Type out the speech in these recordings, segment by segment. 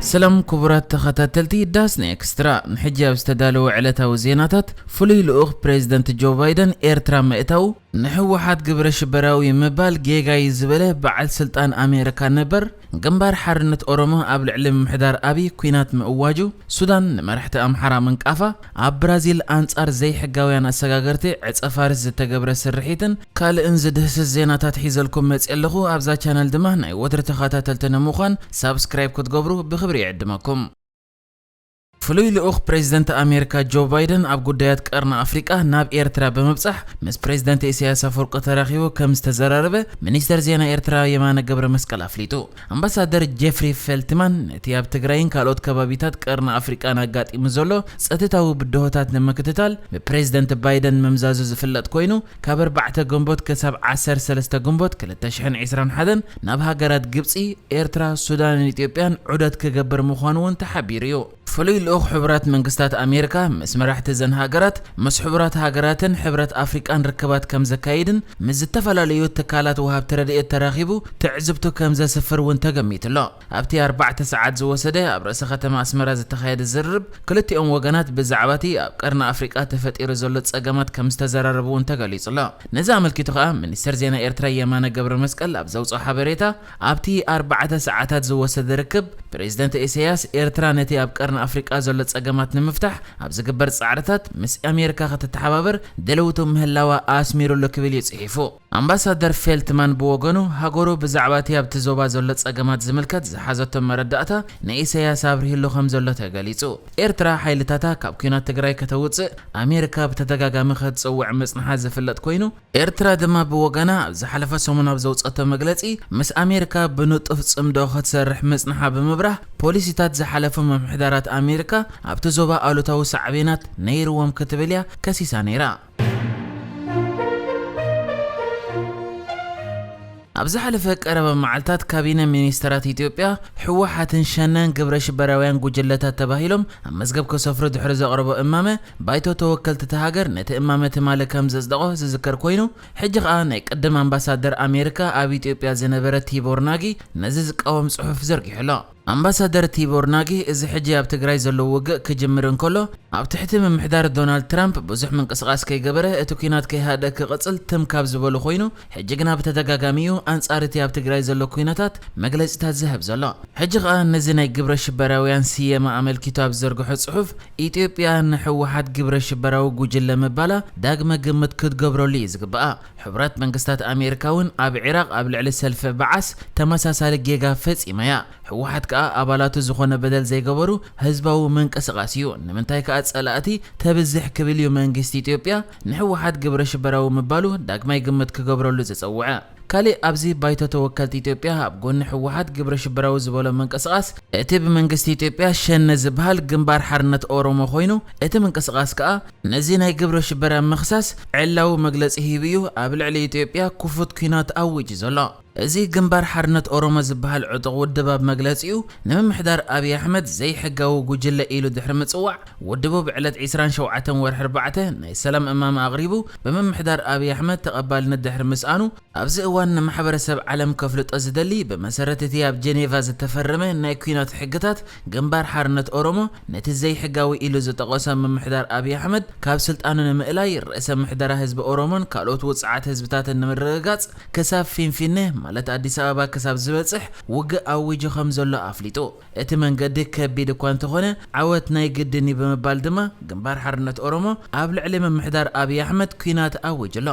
ሰላም ክቡራት ተኸታተልቲ ዳስና ኤክስትራ፣ ንሕጂ ኣብ ዝተዳለወ ዕለታዊ ዜናታት፣ ፍሉይ ልኡኽ ፕሬዚደንት ጆ ባይደን ኤርትራ ምእታው፣ ንህወሓት ግብረ ሽበራዊ ምባል ጌጋ እዩ ዝበለ በዓል ስልጣን ኣሜሪካ ነበር፣ ግንባር ሓርነት ኦሮሞ ኣብ ልዕሊ ምምሕዳር ኣብይ ኲናት ምእዋጁ፣ ሱዳን ንመራሕቲ ኣምሓራ ምንቃፋ፣ ኣብ ብራዚል ኣንጻር ዘይሕጋውያን ኣሰጋገርቲ ዕጸ ፋርስ ዝተገብረ ስርሒትን ካልእን ዝድህስስ ዜናታት ሒዘልኩም መጽየ ኣለኹ። ኣብዛ ቻነል ድማ ናይ ወትሪ ተኸታተልቲ ንምዃን ሳብስክራይብ ክትገብሩ ብኽብሪ ይዕድመኩም። ፍሉይ ልኡኽ ፕሬዚደንት ኣሜሪካ ጆ ባይደን ኣብ ጉዳያት ቀርኒ ኣፍሪቃ ናብ ኤርትራ ብምብጻሕ ምስ ፕሬዚደንት ኢሳያስ ኣፈወርቂ ተራኺቡ ከም ዝተዘራረበ ሚኒስተር ዜና ኤርትራ የማነ ገብረ መስቀል ኣፍሊጡ። ኣምባሳደር ጄፍሪ ፌልትማን ነቲ ኣብ ትግራይን ካልኦት ከባቢታት ቀርኒ ኣፍሪቃን ኣጋጢሙ ዘሎ ጸጥታዊ ብድሆታት ንምክትታል ብፕሬዚደንት ባይደን ምምዛዙ ዝፍለጥ ኮይኑ፣ ካብ ኣርባዕተ ግንቦት ክሳብ ዓሰርተ ሰለስተ ግንቦት ክልተ ሽሕን ዕስራን ሓደን ናብ ሃገራት ግብጺ፣ ኤርትራ፣ ሱዳንን ኢትዮጵያን ዑደት ክገብር ምዃኑ እውን ተሓቢሩ እዩ። ፍሉይ ልኡኽ ሕቡራት መንግስታት ኣሜሪካ ምስ መራሕቲ እዘን ሃገራት፣ ምስ ሕቡራት ሃገራትን ሕብረት ኣፍሪቃን ርክባት ከም ዘካይድን ምስ ዝተፈላለዩ ትካላት ወሃብቲ ረድኤት ተራኺቡ ትዕዝብቱ ከም ዘስፍር እውን ተገሚቱ ኣሎ። ኣብቲ ኣርባዕተ ሰዓት ዝወሰደ ኣብ ርእሰ ከተማ ኣስመራ ዝተኻየደ ዝርርብ፣ ክልቲኦም ወገናት ብዛዕባ እቲ ኣብ ቀርኒ ኣፍሪቃ ተፈጢሩ ዘሎ ጸገማት ከም ዝተዘራረቡ እውን ተገሊጹ ኣሎ። ነዚ ኣመልኪቱ ከኣ ሚኒስተር ዜና ኤርትራ የማነ ገብረ መስቀል ኣብ ዘውጽኦ ሓበሬታ፣ ኣብቲ ኣርባዕተ ሰዓታት ዝወሰደ ርክብ፣ ፕሬዚደንት ኢሳያስ ኤርትራ ነቲ ኣብ ቀርኒ ኣፍሪቃ ዘሎ ጸገማት ንምፍታሕ ኣብ ዝግበር ጻዕርታት ምስ ኣሜሪካ ክትተሓባበር ድልውቲ ምህላዋ ኣስሚሩሉ ክብል እዩ ጽሒፉ። ኣምባሳደር ፌልትማን ብወገኑ፣ ሃገሩ ብዛዕባ እቲ ኣብቲ ዞባ ዘሎ ጸገማት ዝምልከት ዝሓዘቶ መረዳእታ ንኢሳያስ ኣብሪህሉ ከም ዘሎ ተገሊጹ። ኤርትራ ሓይልታታ ካብ ኲናት ትግራይ ከተውጽእ ኣሜሪካ ብተደጋጋሚ ክትጽውዕ ምጽንሓ ዝፍለጥ ኮይኑ፣ ኤርትራ ድማ ብወገና ኣብ ዝሓለፈ ሰሙን ኣብ ዘውጸቶ መግለጺ፣ ምስ ኣሜሪካ ብንጡፍ ጽምዶ ክትሰርሕ ምጽንሓ ብምብራህ፣ ፖሊሲታት ዝሓለፉ ምምሕዳራት ኣሜሪካ ኣብቲ ዞባ ኣሉታዊ ሳዕቤናት ነይርዎም ክትብል እያ ከሲሳ ነይራ። ኣብ ዝሓለፈ ቀረባ መዓልታት ካቢነ ሚኒስተራት ኢትዮጵያ፣ ህወሓትን ሸነን ግብረ ሽበራውያን ጉጅለታት ተባሂሎም ኣብ መዝገብ ከሰፍሩ ድሕሪ ዘቕረቦ እማመ፣ ባይቶ ተወከልቲ እታ ሃገር ነቲ እማመ ትማሊ ከም ዘጽደቖ ዝዝከር ኮይኑ፣ ሕጂ ከኣ ናይ ቅድም ኣምባሳደር ኣሜሪካ ኣብ ኢትዮጵያ ዝነበረ ቲቦር ናጊ ነዚ ዝቃወም ጽሑፍ ዘርጊሑ ኣሎ። ኣምባሳደር ቲቦር ናጊ፣ እዚ ሕጂ ኣብ ትግራይ ዘሎ ውግእ ክጅምር እንከሎ፣ ኣብ ትሕቲ ምምሕዳር ዶናልድ ትራምፕ ብዙሕ ምንቅስቓስ ከይገበረ፣ እቲ ኲናት ከይሃደ ክቕጽል ትም ካብ ዝበሉ ኮይኑ፣ ሕጂ ግና ብተደጋጋሚ እዩ ኣንጻር እቲ ኣብ ትግራይ ዘሎ ኲነታት መግለጺታት ዝህብ ዘሎ። ሕጂ ኸኣ ነዚ ናይ ግብረ ሽበራውያን ስየማ ኣመልኪቱ ኣብ ዝዘርግሖ ጽሑፍ፣ ኢትዮጵያ ንህወሓት ግብረ ሽበራዊ ጉጅለ ምባላ ዳግመ ግምት ክትገብረሉ እዩ ዝግባኣ። ሕቡራት መንግስታት ኣሜሪካ እውን ኣብ ዒራቕ ኣብ ልዕሊ ሰልፊ በዓስ ተመሳሳሊ ጌጋ ፈጺማ እያ። ህወሓት ከኣ ኣባላቱ ዝኾነ በደል ዘይገበሩ ህዝባዊ ምንቅስቓስ እዩ። ንምንታይ ከኣ ጸላእቲ ተብዝሕ ክብል እዩ መንግስቲ ኢትዮጵያ ንህወሓት ግብረ ሽበራዊ ምባሉ ዳግማይ ግምት ክገብረሉ ዝጸውዐ። ካሊእ ኣብዚ ባይቶ ተወከልቲ ኢትዮጵያ ኣብ ጎኒ ህወሓት ግብረ ሽበራዊ ዝበሎ ምንቅስቓስ፣ እቲ ብመንግስቲ ኢትዮጵያ ሸነ ዝበሃል ግንባር ሓርነት ኦሮሞ ኮይኑ፣ እቲ ምንቅስቓስ ከኣ ነዚ ናይ ግብረ ሽበራ ምኽሳስ ዕላዊ መግለጺ ሂቡ እዩ ኣብ ልዕሊ ኢትዮጵያ ክፉት ኲናት ኣዊጁ ዘሎ። እዚ ግንባር ሓርነት ኦሮሞ ዝበሃል ዕጡቕ ውድብ ኣብ መግለጺኡ፣ ንምምሕዳር ኣብይ ኣሕመድ ዘይሕጋዊ ጉጅለ ኢሉ ድሕሪ ምጽዋዕ፣ ውድቡ ብዕለት ዕስራን ሸውዓተን ወርሒ ኣርባዕተ ናይ ሰላም እማመ ኣቕሪቡ፣ ብምምሕዳር ኣብይ ኣሕመድ ተቐባልነት ድሕሪ ምስኣኑ፣ ኣብዚ እዋን ንማሕበረሰብ ዓለም ከፍልጦ ዝደሊ፣ ብመሰረት እቲ ኣብ ጀኔቫ ዝተፈረመ ናይ ኲናት ሕግታት፣ ግንባር ሓርነት ኦሮሞ ነቲ ዘይሕጋዊ ኢሉ ዝጠቐሶ ምምሕዳር ኣብይ ኣሕመድ ካብ ስልጣኑ ንምእላይ፣ ርእሰ ምሕደራ ህዝቢ ኦሮሞን ካልኦት ውጽዓት ህዝብታትን ንምርግጋጽ፣ ክሳብ ፊንፊነ፣ ማለት ኣዲስ ኣበባ ክሳብ ዝበጽሕ ውግእ ኣዊጁ ከም ዘሎ ኣፍሊጡ። እቲ መንገዲ ከቢድ እኳ እንተኾነ፣ ዓወት ናይ ግድን እዩ ብምባል ድማ፣ ግንባር ሓርነት ኦሮሞ ኣብ ልዕሊ ምምሕዳር ኣብይ ኣሕመድ ኲናት ኣዊጁ ኣሎ።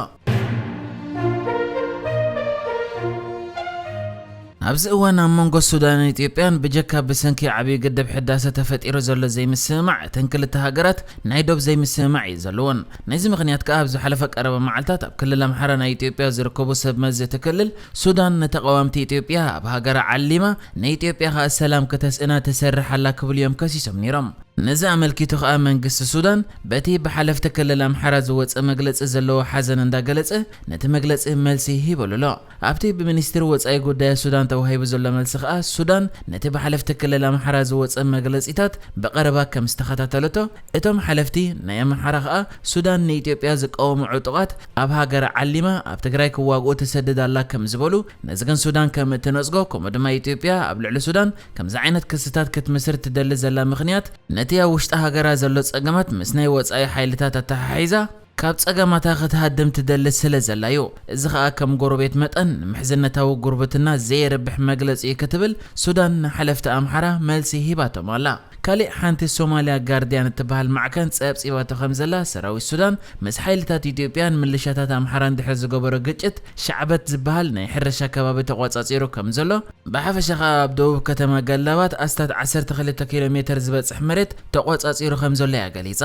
ኣብዚ እዋን ኣብ መንጎ ሱዳንን ኢትዮጵያን ብጀካ ብሰንኪ ዓብዪ ግድብ ሕዳሰ ተፈጢሩ ዘሎ ዘይምስምማዕ፣ እተን ክልተ ሃገራት ናይ ዶብ ዘይምስምማዕ እዩ ዘለወን። ነዚ ምኽንያት ከኣ ኣብ ዝሓለፈ ቀረባ መዓልታት ኣብ ክልል ኣምሓራ ናይ ኢትዮጵያ ዝርከቡ ሰብ መዚ እቲ ክልል፣ ሱዳን ንተቓዋምቲ ኢትዮጵያ ኣብ ሃገራ ዓሊማ፣ ንኢትዮጵያ ከኣ ሰላም ከተስእና ትሰርሕ ኣላ ክብሉ እዮም ከሲሶም ነይሮም። ነዚ ኣመልኪቱ ከኣ መንግስቲ ሱዳን በቲ ብሓለፍቲ ክልል ኣምሓራ ዝወጸ መግለጺ ዘለዎ ሓዘን እንዳገለጸ ነቲ መግለጺ መልሲ ሂበሉ ኣሎ። ኣብቲ ብሚኒስትሪ ወጻኢ ጉዳያት ሱዳን ተዋሂቡ ዘሎ መልሲ ከኣ ሱዳን ነቲ ብሓለፍቲ ክልል ኣምሓራ ዝወጸ መግለጺታት ብቐረባ ከም ዝተኸታተለቶ፣ እቶም ሓለፍቲ ናይ ኣምሓራ ከኣ ሱዳን ንኢትዮጵያ ዝቃወሙ ዕጡቓት ኣብ ሃገራ ዓሊማ ኣብ ትግራይ ክዋግኡ ትሰድድ ኣላ ከም ዝበሉ፣ ነዚ ግን ሱዳን ከም እትነጽጎ፣ ከምኡ ድማ ኢትዮጵያ ኣብ ልዕሊ ሱዳን ከምዚ ዓይነት ክስታት ክትምስር ትደሊ ዘላ ምኽንያት ነቲ ኣብ ውሽጢ ሃገራ ዘሎ ጸገማት ምስ ናይ ወጻኢ ሓይልታት ኣተሓሒዛ ካብ ጸገማታ ክትሃድም ትደሊ ስለ ዘላ እዩ። እዚ ኸኣ ከም ጎረቤት መጠን ንምሕዝነታዊ ጉርብትና ዘየርብሕ መግለጺ እዩ ክትብል ሱዳን ንሓለፍቲ ኣምሓራ መልሲ ሂባቶም ኣላ። ካሊእ ሓንቲ ሶማልያ ጋርዲያን እትበሃል ማዕከን ጸብጺባቶ ከም ዘላ ሰራዊት ሱዳን ምስ ሓይልታት ኢትዮጵያን ምልሻታት ኣምሓራን ድሕሪ ዝገበሮ ግጭት ሻዕበት ዝበሃል ናይ ሕርሻ ከባቢ ተቖጻጺሩ ከም ዘሎ፣ ብሓፈሻ ኸኣ ኣብ ደቡብ ከተማ ገላባት ኣስታት ዓሰርተ ክልተ ኪሎ ሜተር ዝበጽሕ መሬት ተቖጻጺሩ ከም ዘሎ እያ ገሊጻ።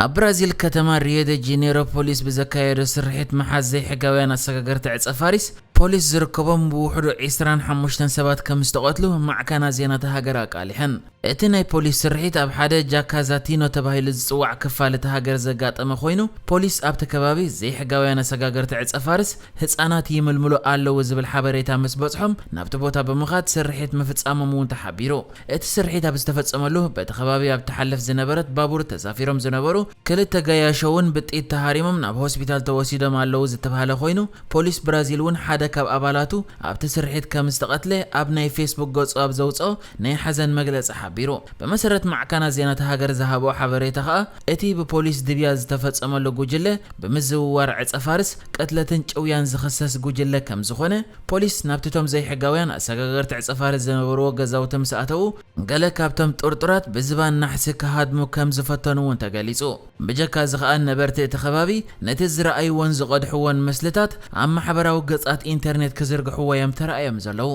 ኣብ ብራዚል ከተማ ሪዮ ደ ጄኔሮ ፖሊስ ብዘካየዶ ስርሒት ምሓዝ ዘይሕጋውያን ኣሰጋገርቲ ዕጸ ፋሪስ ፖሊስ ዝርከቦም ብውሕዱ ዒስራን ሓሙሽተን ሰባት ከም ዝተቐትሉ ማዕከናት ዜና እታ ሃገር ኣቃሊሐን። እቲ ናይ ፖሊስ ስርሒት ኣብ ሓደ ጃካዛቲኖ ተባሂሉ ዝጽዋዕ ክፋል እታ ሃገር ዘጋጠመ ኮይኑ፣ ፖሊስ ኣብቲ ከባቢ ዘይሕጋውያን ኣሰጋገርቲ ዕጸ ፋርስ ህጻናት ይምልምሉ ኣለዉ ዝብል ሓበሬታ ምስ በጽሖም ናብቲ ቦታ ብምኻድ ስርሒት ምፍጻሞም እውን ተሓቢሩ። እቲ ስርሒት ኣብ ዝተፈጸመሉ በቲ ከባቢ ኣብ ትሓልፍ ዝነበረት ባቡር ተሳፊሮም ዝነበሩ ክልተ ገያሾ እውን ብጥይት ተሃሪሞም ናብ ሆስፒታል ተወሲዶም ኣለዉ ዝተባህለ ኮይኑ፣ ፖሊስ ብራዚል እውን ሓደ ካብ ኣባላቱ ኣብቲ ስርሒት ከም ዝተቐትለ ኣብ ናይ ፌስቡክ ገጹ ኣብ ዘውጽኦ ናይ ሓዘን መግለጺ ሓቢሩ። ብመሰረት ማዕከናት ዜና እታ ሃገር ዝሃብኦ ሓበሬታ ከኣ፣ እቲ ብፖሊስ ድብያ ዝተፈጸመሉ ጉጅለ ብምዝውዋር ዕጸ ፋርስ፣ ቅትለትን ጭውያን ዝኽሰስ ጉጅለ ከም ዝኾነ፣ ፖሊስ ናብቲ እቶም ዘይሕጋውያን ኣሰጋገርቲ ዕጸ ፋርስ ዝነበርዎ ገዛውቲ ምስ ኣተዉ፣ ገለ ካብቶም ጥርጡራት ብዝባን ናሕሲ ክሃድሙ ከም ዝፈተኑ እውን ተገሊጹ። ብጀካ እዚ ከኣ ነበርቲ እቲ ከባቢ ነቲ ዝረኣይዎን ዝቐድሕዎን ምስልታት ኣብ ማሕበራዊ ገጻት ኢንተርኔት ክዝርግሕዎ እዮም ተራእዮም ዘለዉ።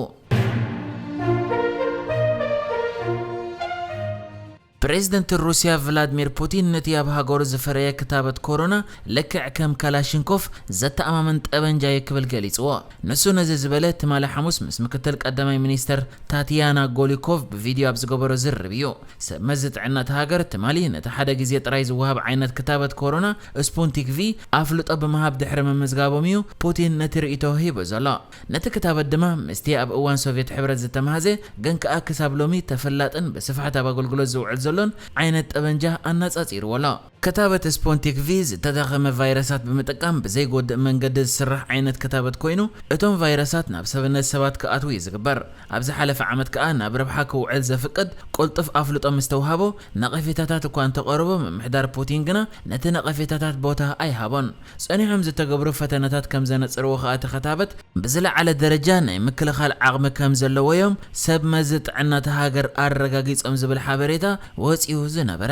ፕሬዝደንት ሩስያ ቭላድሚር ፑቲን ነቲ ኣብ ሃገሩ ዝፈረየ ክታበት ኮሮና ልክዕ ከም ካላሽንኮቭ ዘተኣማምን ጠበንጃ እዩ ክብል ገሊጽዎ። ንሱ ነዚ ዝበለ ትማሊ ሓሙስ ምስ ምክትል ቀዳማይ ሚኒስተር ታትያና ጎሊኮቭ ብቪድዮ ኣብ ዝገበሮ ዝርርብ እዩ። ሰብ መዚ ጥዕና እታ ሃገር ትማሊ ነቲ ሓደ ግዜ ጥራይ ዝወሃብ ዓይነት ክታበት ኮሮና ስፑንቲክ ቪ ኣፍልጦ ብምሃብ ድሕሪ ምምዝጋቦም እዩ ፑቲን ነቲ ርእይቶ ሂቡ ዘሎ። ነቲ ክታበት ድማ ምስቲ ኣብ እዋን ሶቭየት ሕብረት ዝተማህዘ ግን ከኣ ክሳብ ሎሚ ተፈላጥን ብስፍሓት ኣብ ኣገልግሎት ዝውዕል ዘሎን ዓይነት ጠበንጃ ኣነጻጺርዎ ኣሎ። ክታበት ስፖንቲክ ቪ ዝተዳኸመ ቫይረሳት ብምጥቃም ብዘይጎድእ መንገዲ ዝስራሕ ዓይነት ክታበት ኮይኑ፣ እቶም ቫይረሳት ናብ ሰብነት ሰባት ክኣትዉ እዩ ዝግበር። ኣብ ዝሓለፈ ዓመት ከኣ ናብ ረብሓ ክውዕል ዘፍቅድ ቅልጡፍ ኣፍልጦ ምስ ተውሃቦ፣ ነቐፌታታት እኳ እንተቐረቦ፣ ምምሕዳር ፑቲን ግና ነቲ ነቐፌታታት ቦታ ኣይሃቦን። ጸኒሖም ዝተገብሩ ፈተነታት ከም ዘነጽርዎ ከኣ እቲ ክታበት ብዝለዓለ ደረጃ ናይ ምክልኻል ዓቕሚ ከም ዘለዎ እዮም ሰብ መዚ ጥዕና እታ ሃገር ኣረጋጊጾም ዝብል ሓበሬታ ወጺኡ ዝነበረ።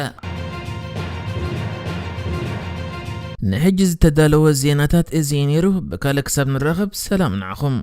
ንሕጂ ዝተዳለወ ዜናታት እዚ እዩ ነይሩ። ብካልእ ክሳብ ንራኸብ ሰላም ንዓኹም።